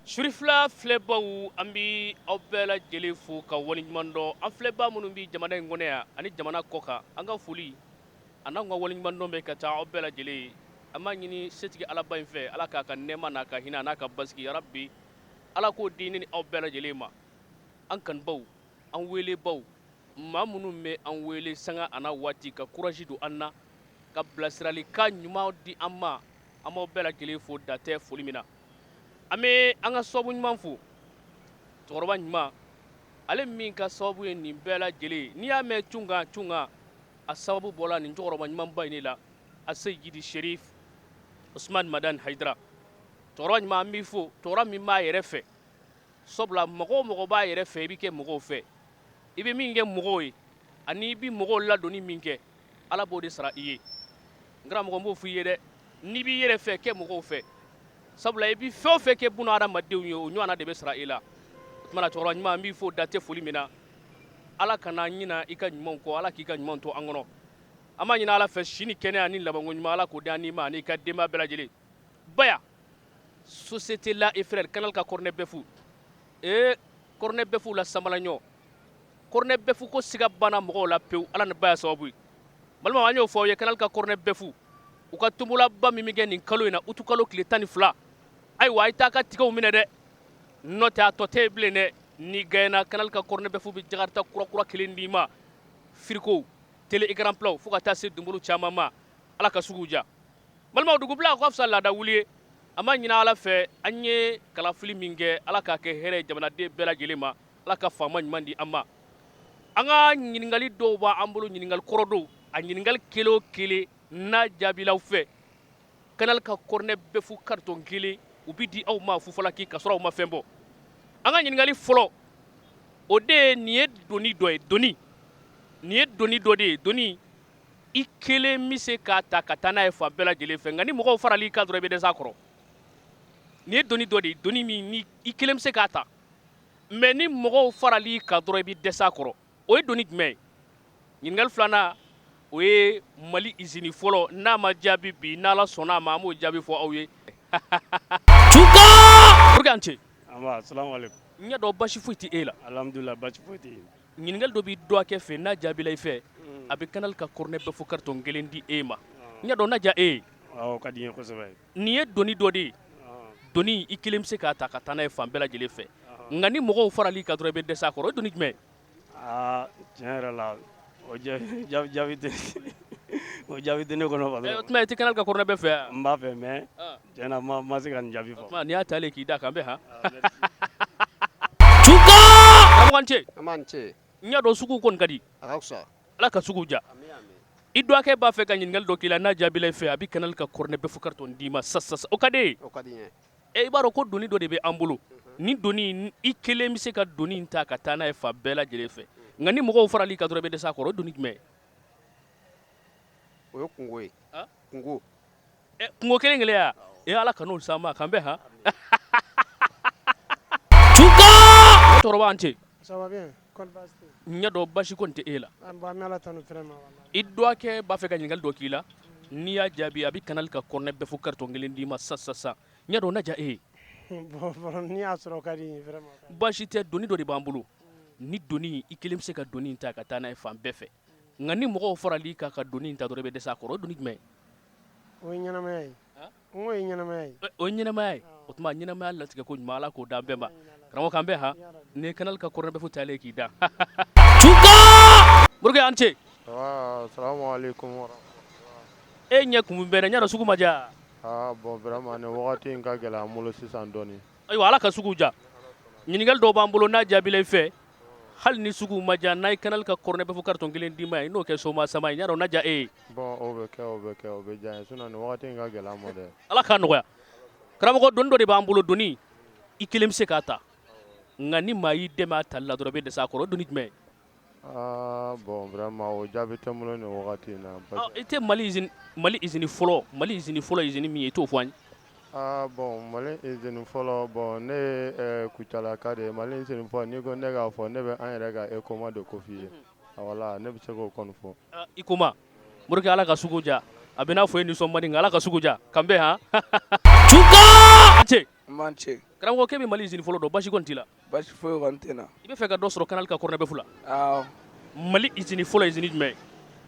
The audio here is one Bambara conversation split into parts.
Surifila filɛbaw, an bɛ aw bɛɛ lajɛlen fo ka waleɲuman dɔn. An filɛba minnu bɛ jamana in kɔnɔ yan ani jamana kɔ kan, an ka foli ani an ka waleɲuman dɔn bɛ ka taa aw bɛɛ lajɛlen ye. An b'a ɲini setigi Alaba in fɛ, Ala k'a ka nɛɛma n'a ka hinɛ n'a ka basigi, yarabi Ala k'o di ne ni aw bɛɛ lajɛlen ma. An kanubaw, an welebaw, maa minnu bɛ an wele sanga an'a waati ka courage don an na, ka bilasiralikan ɲuman di an ma, an b'aw bɛɛ lajɛlen fo dan tɛ foli min na. An bɛ an ka sababu ɲuman fo, cɛkɔrɔba ɲuman, ale min ka sababu ye nin bɛɛ lajɛlen. N'i y'a mɛn cunkan cunkan, a sababu bɔra nin cɛkɔrɔba ɲumanba in de la, Aseyidi Sherif Usman Madani Hayidara. Cɛkɔrɔba ɲuman, an b'i fo. Cɛkɔrɔba min b'a yɛrɛ fɛ, sabula mɔgɔ o mɔgɔ b'a yɛrɛ fɛ, i bɛ kɛ mɔgɔw fɛ. I bɛ min kɛ mɔgɔw ye ani i bɛ mɔgɔw ladonni min kɛ, Ala b'o de sara i ye. N karamɔgɔ, n b'o fɔ i ye dɛ, n'i b'i yɛrɛ fɛ, kɛ mɔgɔw fɛ, sabula i bɛ fɛn o fɛn kɛ buna hadamadenw ye, o ɲɔgɔnna de bɛ sara i la. O tuma na, cɛkɔrɔba ɲuman, an b'i fo dan tɛ foli min na. Ala kana ɲina i ka ɲumanw kɔ, Ala k'i ka ɲumanw to an kɔnɔ. An b'a ɲini Ala fɛ, si ni kɛnɛya ni labanko ɲuman, Ala k'o di an n'i ma ani i ka denbaya bɛɛ lajɛlen. Baya société la et frère, Canal ka cornet bœuf, ee cornet bœuf la samalaɲɔ, cornet bœuf ko siga banna mɔgɔw la pewu, Ala ni Baya sababu ye. Balimaw, an y'o fɔ aw ye, Canal ka cornet bœuf, u ka tombolaba min bɛ kɛ nin kalo in na, utu kalo tile 12. Ayiwa, a ye taa ka tigɛw minɛ dɛ, n'o tɛ a tɔ tɛ yen bilen dɛ. N'i gagnéna, Canal ka cornet bœuf bɛ jakarita kura kura kelen d'i ma, frigo, télé écran plat, fo ka taa se donbolo caman ma. Ala ka sugu diya. Balimaw, dugubila ka fisa laada wuli ye. An b'a ɲini Ala fɛ, an ye kalafili min kɛ, Ala k'a kɛ hɛrɛ ye jamanaden bɛɛ lajɛlen ma. Ala ka faama ɲuman di an ma. An ka ɲininkali dɔw b'an bolo, ɲininkali kɔrɔ dɔw. A ɲininkali kelen o kelen n'a jaabila aw fɛ, Canal ka cornet bœuf carton kelen u bɛ di aw ma fufalaki, ka sɔrɔ aw ma fɛn bɔ. An ka ɲininkali fɔlɔ, o de ye nin ye: doni dɔ ye, doni nin ye doni dɔ de ye, doni i kelen bɛ se k'a ta ka taa n'a ye fan bɛɛ lajɛlen fɛ, nka ni mɔgɔw faral'i kan dɔrɔn, i bɛ dɛsɛ a kɔrɔ. Nin ye doni dɔ de ye, doni min ni i kelen bɛ se k'a ta, mais ni mɔgɔw faral'i kan dɔrɔn, i bɛ dɛsɛ a kɔrɔ. O ye doni jumɛn ye? Ɲininkali filanan, o ye Mali izini fɔlɔ. N'a ma jaabi bi, n'Ala sɔnna a ma, an b'o jaabi fɔ aw ye. Pour an cɛ n ɲɛ dɔn, basi foyi tɛ e la? Alhamdulillah, basi foyi tɛ yen. Ɲininkali dɔ b'i dɔgɔkɛ fɛ, n'a jaabila i fɛ, a bɛ Canal ka cornet bœuf carton kelen di e ma. N ɲɛ dɔn n'a diya e ye. Awɔ, ka di n ye kosɛbɛ. Nin ye doni dɔ de ye, doni i kelen bɛ se k'a ta ka taa n'a ye fan bɛɛ lajɛlen fɛ, nka ni mɔgɔw faral'i kan dɔrɔn, i bɛ dɛsɛ a kɔrɔ. O ye doni jumɛn ye? Aa, tiɲɛ yɛrɛ la, o jaabi tɛ, o jaabi tɛ ne kɔnɔ. O tuma i tɛ Canal ka cornet bœuf fɛ yan? N b'a fɛ, mais tiɲɛ na, n ma se ka nin jaabi fɔ. O tuma n'i y'a talen k'i da kan bɛ han. Karamɔgɔ, an ce. An b'an ce. N y'a dɔn sugu kɔni ka di. A ka fisa. Ala ka sugu diya. I dɔgɔkɛ b'a fɛ ka ɲininkali dɔ k'i la, n'a jaabila i fɛ, a bɛ Canal ka cornet bœuf carton d'i ma sa sa, o ka di e ye? O ka di n ye. E, i b'a dɔn ko doni dɔ de bɛ an bolo, ni doni i kelen bɛ se ka doni in ta ka taa n'a ye fan bɛɛ lajɛlen fɛ, nka ni mɔgɔw faral'i kan dɔrɔn, i bɛ dɛsɛ a kɔrɔ. O ye doni jumɛn ye? O ye kungo ye. Kungo. Kungo kelen kelen ya? E, Ala kan'o s'an ma. K'an bɛn han. Cɛkɔrɔba, an ce. Ça va bien, kɔni baasi tɛ yen? N ɲɛ dɔn basi kɔni tɛ e la. An bɛ Ala tanu vraiment, walahi. I dɔgɔkɛ b'a fɛ ka ɲininkali dɔ k'i la, n'i y'a jaabi, a bɛ Canal ka cornet bœuf carton kelen d'i ma sa sa sa. N y'a dɔn o na diya e ye. Bon, n'i y'a sɔrɔ, o ka di n ye vraiment. Baasi tɛ. Doni dɔ de b'an bolo, ni doni i kelen bɛ se ka doni in ta ka taa n'a ye fan bɛɛ fɛ, nka ni mɔgɔw faral'i kan ka doni in ta dɔrɔn, i bɛ dɛsɛ a kɔrɔ. O doni jumɛn ye? O ye ɲɛnamaya ye. N k'o ye ɲɛnamaya ye. O ye ɲɛnamaya ye. O tuma ɲɛnamaya latigɛ ko ɲuman, Ala k'o d'an bɛɛ ma. Karamɔgɔ, k'an bɛn han. Nin ye Canal ka cornet bœuf talen k'i da. Morikɛ, an ce. Salamualeykum. E ɲɛ kun bɛ n y'a dɔn sugu ma diya. Aa bon, vraiment, nin wagati in ka gɛlɛn an bolo sisan dɔɔnin. Ayiwa, Ala ka sugu diya. Ɲininkali dɔw b'an bolo, n'a jaabila i fɛ, hali ni sugu ma diya, n'a ye Canal ka cornet bœuf carton kelen d'i ma, i n'o kɛ soma sama ye. N y'a dɔn n'a diya e ye. Bon, o bɛ kɛ, o bɛ kɛ, o bɛ diya n ye, sinon nin wagati in ka gɛlɛn an ma dɛ. Ala k'a nɔgɔya. Karamɔgɔ, doni dɔ de b'an bolo, doni i kelen bɛ se k'a ta, nka ni maa y'i dɛmɛ a tali la dɔrɔn, i bɛ dɛsɛ a kɔrɔ. O doni jumɛn ye? Aa bon, vraiment, o jaabi tɛ n bolo nin wagati in na. I tɛ Mali usine, Mali usine fɔlɔ, Mali usine fɔlɔ, usine min ye, i t'o fɔ an ye? Aa bon, Mali usine fɔlɔ, bon, ne ye Kucalaka de ye. Mali usine fɔlɔ, n'i ko ne k'a fɔ, ne bɛ an yɛrɛ ka Ecoma de ko f'i ye. Voilà, ne bɛ se k'o kɔni fɔ. Ecoma. Morikɛ, Ala ka sugu diya. A bɛ n'a fɔ e nisɔn man di, nka Ala ka sugu diya. K'an bɛn han. Cuka a ce. N ce. Karamɔgɔ, k'e bɛ Mali usine fɔlɔ dɔn, basi kɔni t'i la? Basi foyi kɔni tɛ n na. I bɛ fɛ ka dɔ sɔrɔ Canal ka cornet bœuf la? Awɔ. Mali usine fɔlɔ, usine jumɛn ye?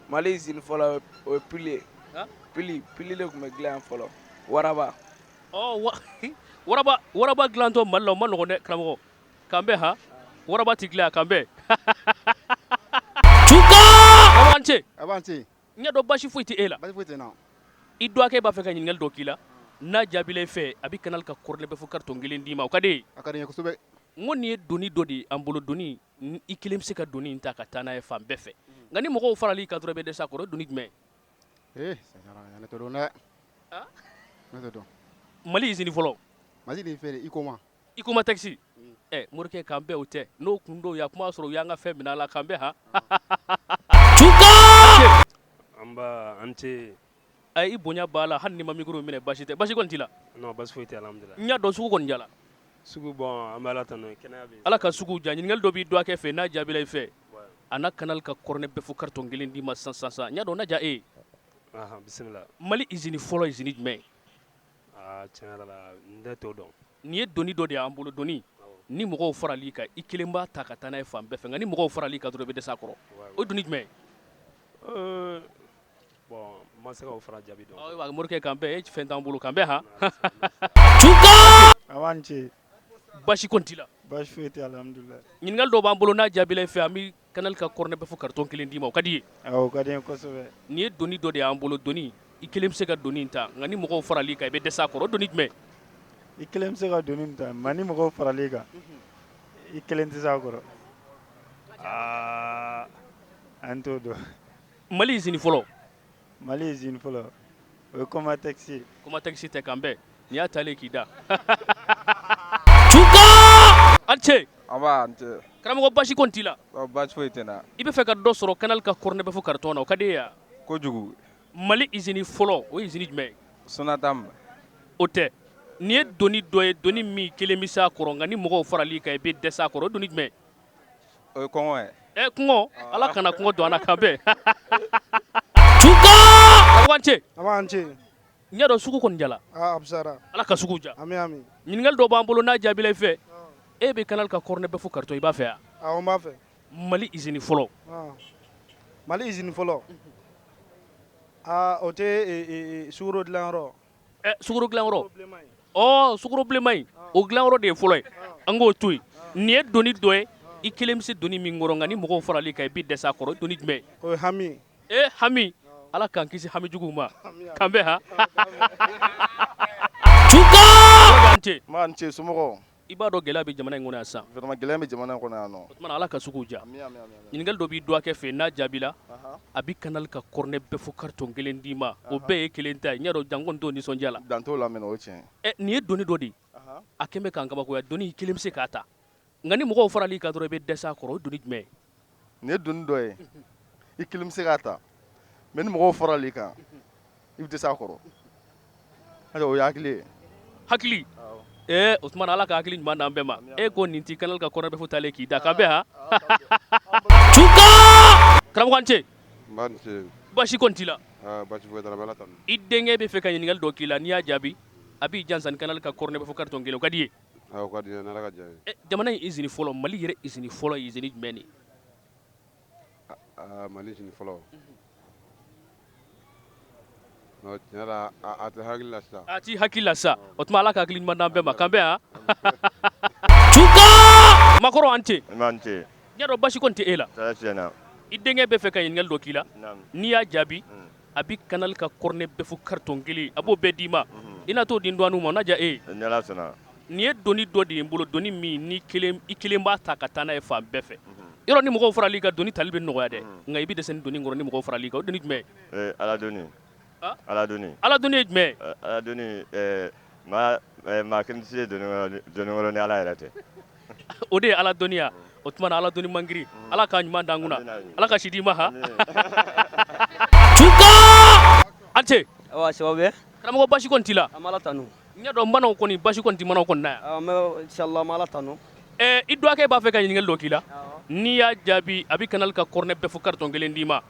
Mali usine fɔlɔ, o ye pili ye. Pili, pili de tun bɛ dilan yan fɔlɔ, waraba. Ɔ wa, waraba, waraba dilantɔ Mali la, o ma nɔgɔn dɛ, karamɔgɔ. K'an bɛn han, waraba tɛ dilan yan, k'an bɛn. Cuka, karamɔgɔ, an ce. A b'an ce. N y'a dɔn basi foyi tɛ e la. Basi foyi tɛ n na. I dɔgɔkɛ b'a fɛ ka ɲininkali dɔ k'i la, n'a jaabila i fɛ, a bɛ Canal ka cornet bœuf carton kelen d'i ma. O ka di e ye? A ka di n ye kosɛbɛ. N ko nin ye doni dɔ de ye an bolo, doni i kelen bɛ se ka doni in ta ka taa n'a ye fan bɛɛ fɛ, nka ni mɔgɔw faral'i kan dɔrɔn, i bɛ dɛsɛ a kɔrɔ. O ye doni jumɛn ye? Ee, ne t'o dɔn dɛ, ne t'o dɔn. Mali usine fɔlɔ. Mali de feere Icoma. Icoma taxi. Ɛ morikɛ, k'an bɛn, o tɛ n'o kun don ya kuma sɔrɔ u y'an ka fɛn minɛ a la. K'an bɛn han. Cuka. An an ce. A i bonya b'a la, hali ni ma micro minɛ, basi tɛ. Basi kɔni t'i la? Non, basi foyi tɛ, alhamdulillah. N y'a dɔn sugu kɔni jala. Sugu, bon, an bɛ Ala tanu, kɛnɛya bɛ yen. Ala ka sugu ja. Ɲininkali dɔ b'i dɔgɔkɛ fɛ, n'a jaabila i fɛ, a na Canal ka cornet bœuf carton kelen d'i ma sisan sisan sisan. N y'a dɔn o na diya e ye. Ahan, bisimila. Mali usine fɔlɔ, usine jumɛn ye? Aa, tiɲɛ yɛrɛ la, n tɛ t'o dɔn. Nin ye doni dɔ de y'an bolo, doni ni mɔgɔw faral'i kan, i kelen b'a ta ka taa n'a ye fan bɛɛ fɛ, nka ni mɔgɔw faral'i kan dɔrɔn, i bɛ dɛsɛ a kɔrɔ. O ye doni jumɛn ye? Bon, n ma se k'o fara jaabi dɔn. Ayiwa morikɛ, k'an bɛn, e fɛn t'an bolo, k'an bɛn han. Cuka. A b'an ce. Basi kɔni t'i la? Basi foyi tɛ, alhamdulilayi. Ɲininkali dɔ b'an bolo, n'a jaabila i fɛ, an bɛ Canal ka cornet bœuf carton kelen d'i ma. O ka di i ye? Awɔ, o ka di n ye kosɛbɛ. Nin ye doni dɔ de y'an bolo, doni i kelen bɛ se ka doni in ta, nka ni mɔgɔw faral'i kan, i bɛ dɛsɛ a kɔrɔ. O doni jumɛn? I kelen bɛ se ka doni ta, mais ni mɔgɔw faral'i kan, i kelen tɛ se a kɔrɔ. Aa, an t'o dɔn. Mali usine fɔlɔ. Mali usine fɔlɔ, o ye Comatex ye. Comatex tɛ, k'an bɛn, nin y'a talen k'i da. Cuka, a ce. An an ce. Karamɔgɔ, basi kɔni t'i la? Basi foyi tɛ n na. I bɛ fɛ ka dɔ sɔrɔ Canal ka cornet bœuf carton na, o ka di e ye wa? Kojugu. Mali usine fɔlɔ, o ye usine jumɛn ye? Sonatam. O tɛ. Nin ye doni dɔ ye, doni min kelen bɛ se a kɔrɔ, nka ni mɔgɔw faral'i kan, i bɛ dɛsɛ a kɔrɔ. O doni jumɛn? O ye kɔngɔ ye. Ɛ, kɔngɔ, Ala kana kɔngɔ don an na. K'an bɛn. Cuka, karamɔgɔ, an ce. A b'an ce. N y'a dɔn sugu kɔni jala. Aa, a fisayara. Ala ka sugu ja. Ami ami. Ɲininkali dɔ b'an bolo, n'a jaabila i fɛ, e bɛ Canal ka cornet bœuf carton, i b'a fɛ wa? Awɔ, n b'a fɛ. Mali usine fɔlɔ. Mali usine fɔlɔ, aa, o tɛ sukaro dilanyɔrɔ? Ɛ, sukaro dilanyɔrɔ, ɔ, sukaro bilenman in, o dilanyɔrɔ de ye fɔlɔ ye. An k'o to yen. Nin ye doni dɔ ye, i kelen bɛ se doni min kɔrɔ, nka ni mɔgɔw faral'i kan, i bɛ dɛsɛ a kɔrɔ. O doni jumɛn? O ye hami ye. E, hami, Ala k'an kisi hami juguw ma. K'an bɛn han. Cuka, an ce. N ce, somɔgɔw? I b'a dɔn gɛlɛya bɛ jamana in kɔnɔ yan sisan. Vraiment, gɛlɛya bɛ jamana in kɔnɔ yan nɔ. O tuma Ala ka suguw diya. Ɲininkali dɔ b'i dɔgɔkɛ fɛ, n'a jaabila, a bɛ Canal ka cornet bœuf carton kelen d'i ma. O bɛɛ ye kelen ta ye. N y'a dɔn janko t'o nisɔndiya la. Dan t'o la mɛnɛ, o ye tiɲɛ. Ɛ, nin ye doni dɔ de ye, a kɛn bɛ k'an kabakoya. Doni i kelen bɛ se k'a ta, nka ni mɔgɔw faral'i kan dɔrɔn, i bɛ dɛsɛ a kɔrɔ. O doni jumɛn ye? Nin ye doni dɔ ye, i kelen bɛ se k'a ta, mais ni mɔgɔw faral'i kan, i bɛ dɛsɛ a kɔrɔ. O ye hakili ye. Hakili. Ee, o tuma Ala ka hakili ɲuman d'an bɛɛ ma. E ko nin t'i Canal ka cornet bœuf talen k'i da. K'an bɛn han. Cuka, karamɔgɔ, an ce. N ce. Basi kɔni t'i la? Basi foyi t'a la, n bɛ Ala tanu. I denkɛ bɛ fɛ ka ɲininkali dɔ k'i la, n'i y'a jaabi, a b'i jansa ni Canal ka cornet bœuf carton kelen. O ka di i ye? O ka di n ye, n'Ala ka diya ye. Jamana in usine fɔlɔ, Mali yɛrɛ usine fɔlɔ ye usine jumɛn de ye? Mali usine fɔlɔ, non, tiɲɛ la, a tɛ hakili la sisan. A t'i hakili la sisan. O tuma Ala ka hakili ɲuman d'an bɛɛ ma. K'an bɛn han. Cuka, makɔrɔ, an ce. An ce. N y'a dɔn basi kɔni tɛ e la. Tiɲɛ na. I denkɛ bɛ fɛ ka ɲininkali dɔ k'i la, n'i y'a jaabi, a bɛ Canal ka cornet bœuf carton kelen, a b'o bɛɛ d'i ma. I n'a t'o di n dɔgɔninw ma, o na diya e ye? Ni Ala sɔnna. Nin ye doni dɔ de ye n bolo, doni min ni kelen, i kelen b'a ta ka taa n'a ye fan bɛɛ fɛ. Yɔrɔ ni mɔgɔw faral'i kan, doni tali bɛ nɔgɔya dɛ, nka i bɛ dɛsɛ ni doni kɔrɔ ni mɔgɔw faral'i kan. O doni jumɛn ye? Ala doni. Ala doni. Ala doni ye jumɛn ye? Ala doni, maa kelen tɛ se doni kɔrɔ ni Ala yɛrɛ tɛ. O de ye Ala dɔnniya. O tuma na Ala doni man girin. Ala k'a ɲuman d'an kunna. Ala ka si d'i ma han. Cuka, a ce. Awa, ça va bien? Karamɔgɔ, basi kɔni t'i la? An bɛ Ala tanu. N y'a dɔn manaw kɔni, basi kɔni tɛ manaw kɔni na yan. An bɛ inshallah, an bɛ Ala tanu. Ɛ, i dɔgɔkɛ b'a fɛ ka ɲininkali dɔ k'i la, n'i y'a jaabi, a bɛ Canal ka cornet bœuf carton kelen d'i ma.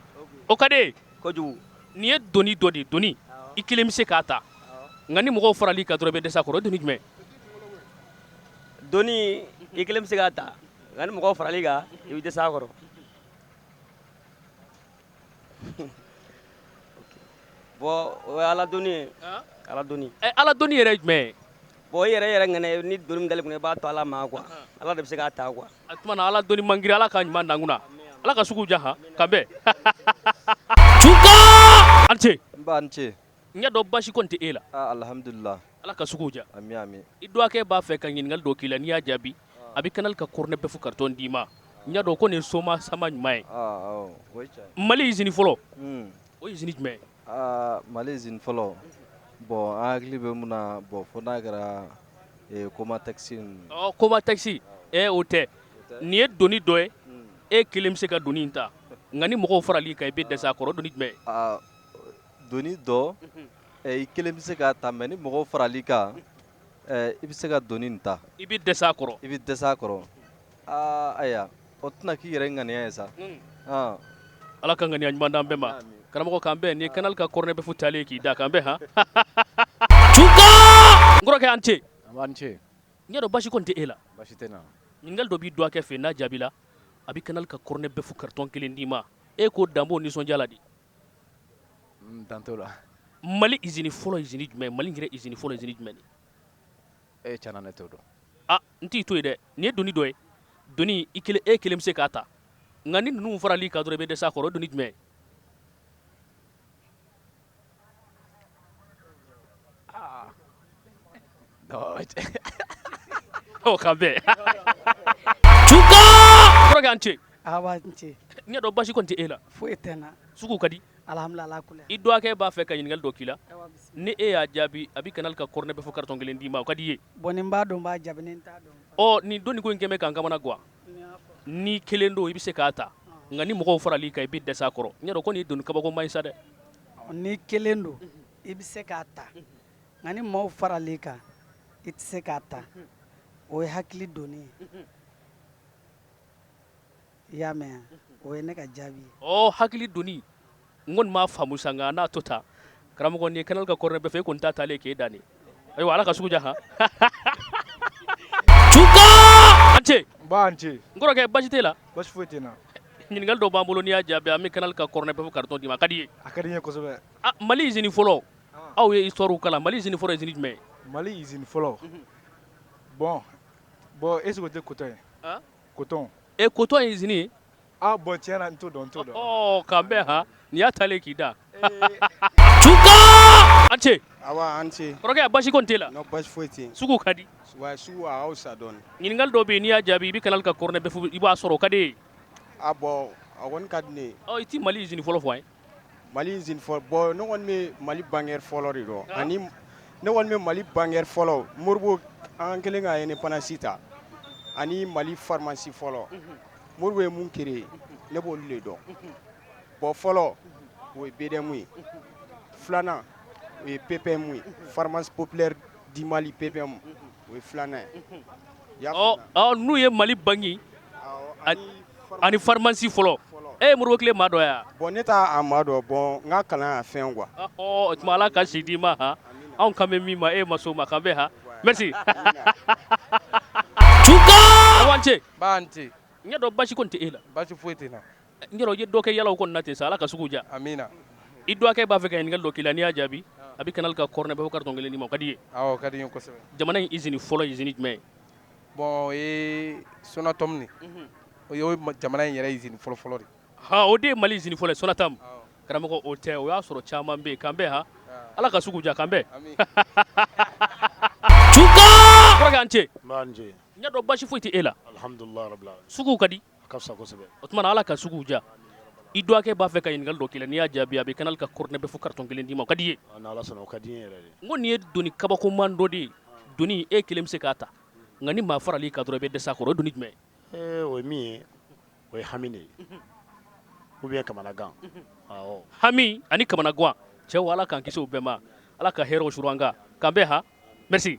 O ka di e ye? Kojugu. Nin ye doni dɔ de ye, doni i kelen bɛ se k'a ta, Nka ni mɔgɔw faral'i kan dɔrɔn i bɛ dɛsɛ a kɔrɔ. O doni jumɛn? Doni i kelen bɛ se k'a ta, nka ni mɔgɔw faral'i kan i bɛ dɛsɛ a kɔrɔ. Bon, o ye ala doni ye. Ala doni. Ala doni yɛrɛ ye jumɛn ye? Bon, i yɛrɛ ŋɛnɛ ni doni min dalen kun i b'a to ala ma quoi. Ala de bɛ se k'a ta quoi. A tuma na ala doni man girin, ala k'a ɲuman d'an kunna. Ala ka sugu diya. Han, k'an bɛn. Tunka! An ce. N ba, n ce. N y'a dɔn basi kɔni tɛ e la. Aa, alhamdulillah. Ala ka sugu diya. Ami ami. I dɔgɔkɛ b'a fɛ ka ɲininkali dɔ k'i la, n'i y'a jaabi a bɛ Canal ka cornet bœuf carton d'i ma. N y'a dɔn ko nin ye soma sama ɲuman ye. Aa, awɔ, o ye tiɲɛ ye. Mali usine fɔlɔ, o ye usine jumɛn ye? Aa, Mali usine fɔlɔ, bon, an hakili bɛ mun na, bon, fo n'a kɛra Comatex ninnu. Ɔ, Comatex, o tɛ. Nin ye doni dɔ ye, e kelen bɛ se ka doni in ta, nka ni mɔgɔw faral'i kan i bɛ dɛsɛ a kɔrɔ. Doni jumɛn ye? Aa, doni dɔ, i kelen bɛ se k'a ta, mais ni mɔgɔw faral'i kan, i bɛ se ka doni in ta. I bɛ dɛsɛ a kɔrɔ. I bɛ dɛsɛ a kɔrɔ. Aa, ayiwa, o tɛna k'i yɛrɛ ŋaniya ye sa. Ala ka ŋaniya ɲuman d'an bɛɛ ma. Karamɔgɔ, k'an bɛn. Nin ye Canal ka cornet bœuf talen k'i da. K'an bɛn. Han, Tunka! N kɔrɔkɛ, an ce. An ce. N y'a dɔn basi kɔni tɛ e la. Basi tɛ na. Ɲininkali dɔ b'i dɔgɔkɛ fɛ, n'a jaabila a bɛ Canal ka cornet bœuf carton kelen d'i ma. E ko dan b'o nisɔndiya la de. Dan t'o la. Mali usine fɔlɔ, usine jumɛn? Mali yɛrɛ usine fɔlɔ, usine jumɛn? E tiɲɛna, ne t'o dɔn. Aa, n t'i to yen dɛ. Nin ye doni dɔ ye, doni i kelen, e kelen bɛ se k'a ta, nka ni ninnu faral'i kan dɔrɔn i bɛ dɛsɛ a kɔrɔ. O doni jumɛn? Ɔ, k'an bɛn. Tunka! Kɔrɔkɛ, an ce. Awa, n ce. N y'a dɔn basi kɔni tɛ e la. Foyi tɛ n na. Sugu ka di. Alhamdulillah, ala kulɛ. I dɔgɔkɛ b'a fɛ ka ɲininkali dɔ k'i la, ni e y'a jaabi a bɛ Canal ka cornet bœuf carton kelen d'i ma. O ka di i ye? Bon, ni n b'a dɔn n b'a jaabi, ni n t'a dɔn. Ɔ, nin doni ko in kɛn bɛ k'an kamana gan. N'i kelen don i bɛ se k'a ta, nka ni mɔgɔw faral'i kan i bɛ dɛsɛ a kɔrɔ. N y'a dɔn ko nin ye doni kabakoma ye sa dɛ. N'i kelen don i bɛ se k'a ta, nka ni maaw faral'i kan i tɛ se k'a ta. O ye hakili doni ye. I y'a mɛn? O ye ne ka jaabi ye. Ɔ, hakili doni, n kɔni m'a faamu sa, nka n'a to ta, karamɔgɔ, nin ye Canal ka cornet bœuf e kɔni ta taalen k'e dan de. Ayiwa, ala ka sugu diya. Han, Tunka! An ce. N ba, an ce. N kɔrɔkɛ, basi t'e la? Basi foyi tɛ n na. Ɲininkali dɔ b'an bolo, n'i y'a jaabi an bɛ Canal ka cornet bœuf carton d'i ma. A ka di i ye? A ka di n ye kosɛbɛ. Ah, Mali usine fɔlɔ, aw ye histoire kalan, Mali usine fɔlɔ, usine jumɛn ye? Mali usine fɔlɔ, bon, est ce que o tɛ coton ye? Coton. E, coton ye usine ye? Ah bon, tiɲɛ na, n t'o dɔn, n t'o dɔn. Ɔ, k'an bɛn. Han, nin y'a talen k'i da. Tunka! An ce. Awa, an ce. Kɔrɔkɛ, basi kɔni t'e la? Non, basi foyi tɛ yen. Sugu ka di. Wa sugu a ka fisa dɔɔni. Ɲininkali dɔ bɛ yen, n'i y'a jaabi i bɛ Canal ka cornet bœuf i b'a sɔrɔ. O ka di e ye? Ah bon, a kɔni ka di ne ye. Ɔ, i ti Mali usine fɔlɔ fɔ an ye? Mali usine fɔlɔ, bon, ne kɔni bɛ Mali bancaire fɔlɔ de dɔn, ani ne kɔni bɛ Mali bancaire fɔlɔ, Modibo an kɛlen ka indépendance ta, ani Mali pharmacie fɔlɔ, Modibo ye mun créé, ne b'olu de dɔn. Bon, fɔlɔ o ye BDM ye, filanan o ye PPM ye, pharmacie populaire du Mali PPM, o ye filanan ye. Ɔ ɔ, n'u ye Mali banque ani pharmacie fɔlɔ, e ye Modibo tile maa dɔ ye wa? Bon, ne t'a a maa dɔn. Bon, n ka kalan y'a fɛn quoi. Ɔ, o tuma ala ka si d'i ma. Han, anw kan bɛ min ma, e ma s'o ma. K'an bɛn. Han, merci. Tunka! Awa, an ce. Ba, an ce. N y'a dɔn basi kɔni tɛ e la. Basi foyi tɛ n na. N y'a dɔn i ye dɔ kɛ yalaw kɔni na ten sa. Ala ka sugu diya. Amina. I dɔgɔkɛ b'a fɛ ka ɲininkali dɔ k'i la, n'i y'a jaabi a bɛ Canal ka cornet bœuf carton kelen d'i ma. O ka di i ye? Awɔ, o ka di n ye kosɛbɛ. Jamana in usine fɔlɔ, usine jumɛn ye? Bon, o ye Sonatom de. O ye jamana in yɛrɛ usine fɔlɔ fɔlɔ de. Han, o de ye Mali usine fɔlɔ ye, Sonatam. Karamɔgɔ, o tɛ, o y'a sɔrɔ caman bɛ yen. K'an bɛn. Han, ala ka sugu diya. K'an bɛn. Tunka! Kɔrɔkɛ, an ce. N ba, an ce. N y'a dɔn basi foyi tɛ e la. Alhamdulillah rabbil alamin. Sugu ka di. A ka fisa kosɛbɛ. O tuma na ala ka sugu diya. I dɔgɔkɛ b'a fɛ ka ɲininkali dɔ k'i la, n'i y'a jaabi a bɛ Canal ka cornet bœuf carton kelen d'i ma. O ka di i ye? Ni ala sɔnna, o ka di n ye yɛrɛ de. N ko nin ye doni kabakoman dɔ de ye. Doni, e kelen bɛ se k'a ta, nka ni maa faral'i kan dɔrɔn i bɛ dɛsɛ a kɔrɔ. O doni jumɛn ye? Ee, o ye min ye, o ye hami de ye ou bien kamanagan, awɔ. Hami ani kamanagan, cɛw, ala k'an kisi o bɛɛ ma. Ala ka hɛrɛw suru an kan. K'an bɛn. Han, merci.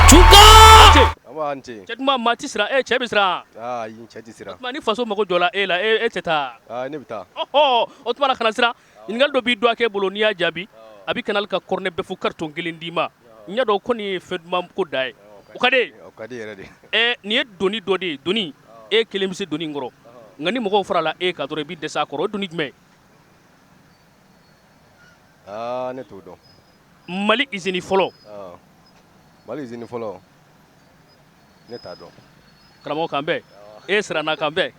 Tunka! Awa, an ce. Cɛ duman, maa ti siran e, cɛ bɛ siran. Aa, ayi, cɛ tɛ siran. O tuma ni faso mago jɔla e la, e tɛ taa? Aa, ne bɛ taa. Ɔhɔ, o tuma na kana siran. Ɲininkali dɔ b'i dɔgɔkɛ bolo, n'i y'a jaabi A bɛ Canal ka cornet bœuf carton kelen d'i ma. N y'a dɔn ko nin ye fɛn duman ko da ye. O ka di e ye? O ka di yɛrɛ de. Ɛ, nin ye doni dɔ de ye, doni e kelen bɛ se doni in kɔrɔ, nka ni mɔgɔw farala e kan dɔrɔn i bɛ dɛsɛ a kɔrɔ. O doni jumɛn? Aa, ne t'o dɔn. Mali usine fɔlɔ. Mali usine fɔlɔ, ne t'a dɔn. Karamɔgɔ, k'an bɛn. E siranna, k'an bɛn.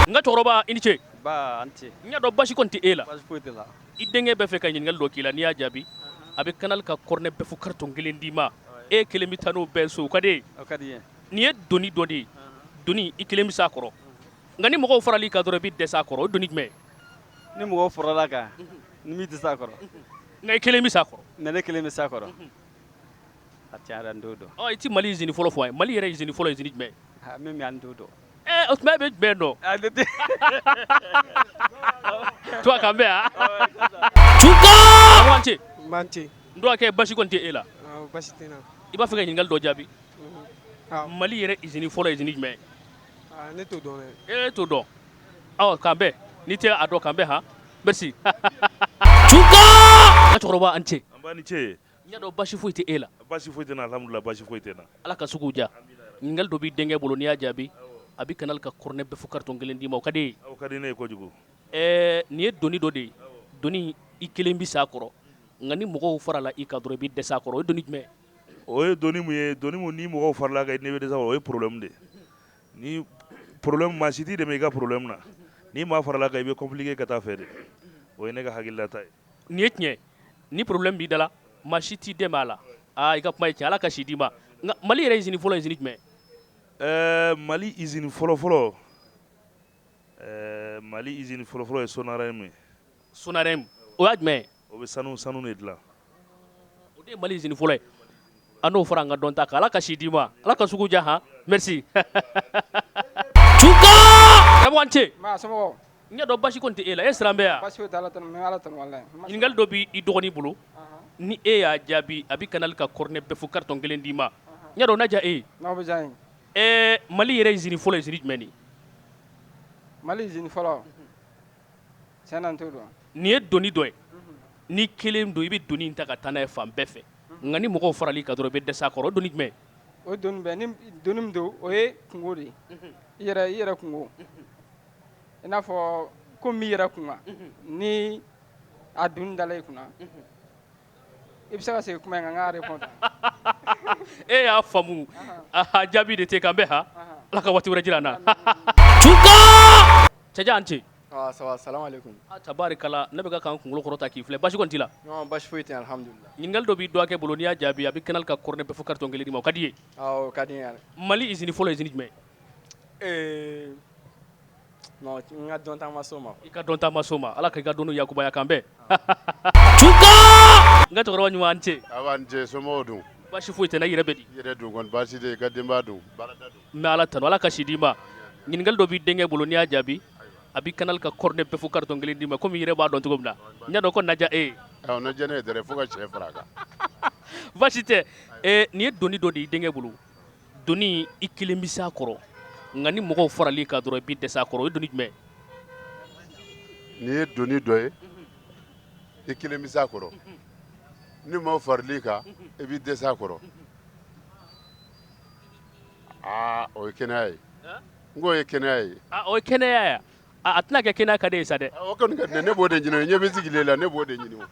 N ka cɛkɔrɔba, i ni ce. Ba, an ce. N y'a dɔn basi kɔni tɛ e la. Basi foyi tɛ la. I denkɛ bɛ fɛ ka ɲininkali dɔ k'i la, n'i y'a jaabi, a bɛ Canal ka cornet bœuf carton kelen d'i ma. E kelen bɛ taa n'o bɛɛ so. O ka di e ye? O ka di n ye. Nin ye doni dɔ de ye, doni i kelen bɛ s'a kɔrɔ, nka ni mɔgɔw faral'i kan dɔrɔn i bɛ dɛsɛ a kɔrɔ. O doni jumɛn? Ni mɔgɔw farala kan, ni min tɛ s'a kɔrɔ. Nka i kelen bɛ s'a kɔrɔ. Mais ne kelen bɛ s'a kɔrɔ. A tiɲɛ yɛrɛ, n t'o dɔn. Ɔ, i ti Mali usine fɔlɔ fɔ an ye. Mali yɛrɛ usine fɔlɔ, usine jumɛn? Min bɛ an t'o dɔn. Ɛ, o tuma e bɛ jumɛn dɔn? A ne tɛ. Tuba, k'an bɛn. A ce. N ce. N dɔgɔkɛ, basi kɔni tɛ e la? Basi tɛ n na. I b'a fɛ ka ɲininkali dɔ jaabi. Mali yɛrɛ usine fɔlɔ, usine jumɛn? Ne t'o dɔn dɛ. E t'o dɔn. Ɔ, k'an bɛn. N'i tɛ a dɔn, k'an bɛn. Han, merci. N ka cɛkɔrɔba, an ce. An ba ni ce. N y'a dɔn basi foyi tɛ e la. Basi foyi tɛ n na, alhamdulillah, basi foyi tɛ n na. Ala ka sugu diya. Ɲininkali dɔ b'i denkɛ bolo, n'i y'a jaabi, a bɛ Canal ka cornet bœuf carton kelen d'i ma. O ka di e ye? O ka di ne ye kojugu. Ɛɛ, nin ye doni dɔ de ye, doni i kelen bɛ s'a kɔrɔ, nka ni mɔgɔw farala i kan dɔrɔn i bɛ dɛsɛ a kɔrɔ. O ye doni jumɛn? O ye doni mun ye? Doni mun ni mɔgɔw farala kan, n'i bɛ dɛsɛ, o ye problème de ye. Ni problème, maa si t'i dɛmɛ i ka problème na. Ni maa farala kan, i bɛ compliqué ka taa fɛ de. O ye ne ka hakililata ye. Nin ye tiɲɛ. Ni problème b'i da la, maa si t'i dɛmɛ a la. Aa, i ka kuma ye tiɲɛ. Ala ka si d'i ma. Nka Mali yɛrɛ usine fɔlɔ, usine jumɛn? Ɛɛ, Mali usine fɔlɔ fɔlɔ, ɛɛ, Mali usine fɔlɔ fɔlɔ ye Sonarem ye. Sonarem, o y'a jumɛn ye? O bɛ sanu de dilan. O de ye Mali usine fɔlɔ ye. An n'o fara an ka dɔn ta kan. Ala ka si d'i ma, Ala ka sugu diya. Han, merci. Karamɔgɔ, an ce. Maa, somɔgɔw? N y'a dɔn basi kɔni tɛ e la. E siran bɛ yan? Basi foyi tɛ, Ala tanu, n bɛ Ala tanu walahi. Ɲininkali dɔ b'i dɔgɔnin bolo, ni e y'a jaabi, a bɛ Canal ka cornet bœuf carton kelen d'i ma. N y'a dɔn o na diya e ye. N'o bɛ diya n ye. Ɛɛ, Mali yɛrɛ usine fɔlɔ, usine jumɛn de? Mali usine fɔlɔ, tiɲɛ na, n t'o dɔn. Nin ye doni dɔ ye, n'i kelen don, i bɛ doni in ta ka taa n'a ye fan bɛɛ fɛ, nka ni mɔgɔw faral'i kan dɔrɔn i bɛ dɛsɛ a kɔrɔ. O doni jumɛn? O doni bɛ ni doni min don, o ye kungo de ye. I yɛrɛ kungo, i n'a fɔ ko min b'i yɛrɛ kun kan, ni a doni dala i kunna, i bɛ se ka segin kuma in kan, n k'a répondre. E y'a faamu, a jaabi de tɛ k'an bɛn. Ha, Ala ka waati wɛrɛ jira an na. Cɛjan, an ce. Ah, ça va, salam alaikum. Tabarikala, ne bɛ ka k'an kunkolo kɔrɔta k'i filɛ. Basi kɔni t'i la? Non, basi foyi tɛ yen, alhamdulillah. Ɲininkali dɔ b'i dɔgɔkɛ bolo, n'i y'a jaabi, a bɛ Canal ka cornet bœuf carton kelen d'i ma. O ka di i ye? Awɔ, o ka di n ye yɛrɛ. Mali usine fɔlɔ, usine jumɛn? Non, n ka dɔnta ma s'o ma. I ka dɔnta ma s'o ma. Ala ka i ka dɔnni yakubaya, k'an bɛn. N ka cɛkɔrɔba ɲuman, an ce. Awa, n ce. Somɔgɔw dun? Basi foyi tɛ n na. I yɛrɛ bɛ di? I yɛrɛ dun? Kɔni baasi tɛ? I ka denbaya dun? Baarada dun? N bɛ Ala tanu. Ala ka si d'i ma. Ɲininkali dɔ b'i denkɛ bolo, n'i y'a jaabi, a bɛ Canal ka cornet bœuf carton kelen d'i ma, komi i yɛrɛ b'a dɔn cogo min na. N y'a dɔn ko na diya e ye. Awɔ, na diya ne ye dɛrɛ, fo ka sɛ fara a kan. Baasi tɛ. Nin ye doni dɔ de y'i denkɛ bolo, doni i kelen bɛ s'a kɔrɔ, nka ni mɔgɔw faral'i kan dɔrɔn i bɛ dɛsɛ a kɔrɔ. O ye doni jumɛn? Nin ye doni dɔ ye, i kelen bɛ s'a kɔrɔ, ni maaw faral'i kan, i bɛ dɛsɛ a kɔrɔ. Aa, o ye kɛnɛya ye. N k'o ye kɛnɛya ye. A, o ye kɛnɛya ye. A tɛna kɛ kɛnɛya ka di e ye sa dɛ. O kɔni ka di ne, ne b'o de ɲini. Ɲɛ bɛ sigilen la, ne b'o de ɲini o.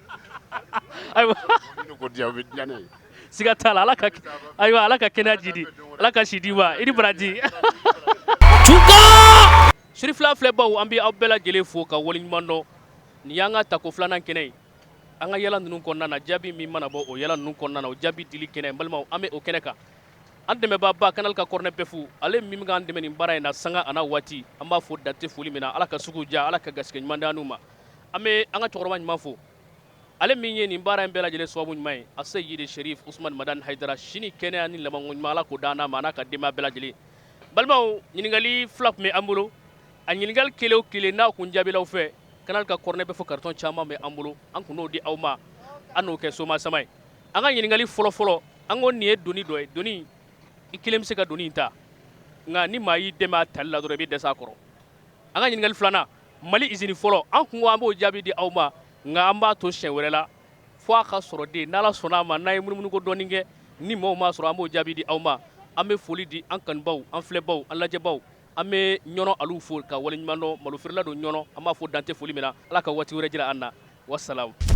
Ayiwa. Ko diya, o bɛ diya ne ye. Siga t'a la. Ala ka, ayiwa, Ala ka kɛnɛya jidi, Ala ka si d'i ma. I ni baraji. Sirifila filɛbaw, an bɛ aw bɛɛ lajɛlen fo ka waleɲuman dɔn. Nin y'an ka tako filanan kɛnɛ ye an ka yala ninnu kɔnɔna na. Jaabi min mana bɔ o yala ninnu kɔnɔna na, o jaabi dili kɛnɛ, n balimaw, an bɛ o kɛnɛ kan. An dɛmɛbaaba, Canal ka cornet bœuf, ale min bɛ k'an dɛmɛ nin baara in na sanga a n'a waati, an b'a fo dante foli min na. Ala ka sugu diya, Ala ka garisɛgɛ ɲuman d'an ma. An bɛ an ka cɛkɔrɔba ɲuman fo, ale min ye nin baara in bɛɛ lajɛlen sababu ɲuman ye, a Seyidi Sherif Usman Madani Hayidara. Sini kɛnɛya ni labanko ɲuman, Ala k'o d'an ma, a n'a ka denbaya bɛɛ lajɛlen. Balimaw, ɲininkali fila tun bɛ an bolo. A ɲininkali kelen o kelen n'a kun jaabilaw fɛ, Canal ka cornet bœuf carton caman bɛ an bolo, an kun n'o di aw ma, an n'o kɛ soma sama ye. An ka ɲininkali fɔlɔ fɔlɔ, an ko nin ye doni dɔ ye, doni i kelen bɛ se ka doni in ta, nka ni maa y'i dɛmɛ a tali la dɔrɔn, i bɛ dɛsɛ a kɔrɔ. An ka ɲininkali filanan, Mali usine fɔlɔ, an kun ko an b'o jaabi di aw ma. Nka an b'a to siɲɛ wɛrɛ la fo a ka sɔrɔ de, n'Ala sɔnna a ma, n'an ye munumunuko dɔɔni kɛ, ni maaw m'a sɔrɔ, an b'o jaabi di aw ma. An bɛ foli di an kanubaw, an filɛbaw, an lajɛbaw. An bɛ Ɲɔnɔ alu fo ka waleɲuman dɔn. Malofeerela don Ɲɔnɔ, an b'a fɔ dante foli min na. Ala ka waati wɛrɛ jira an na. Wasalamu.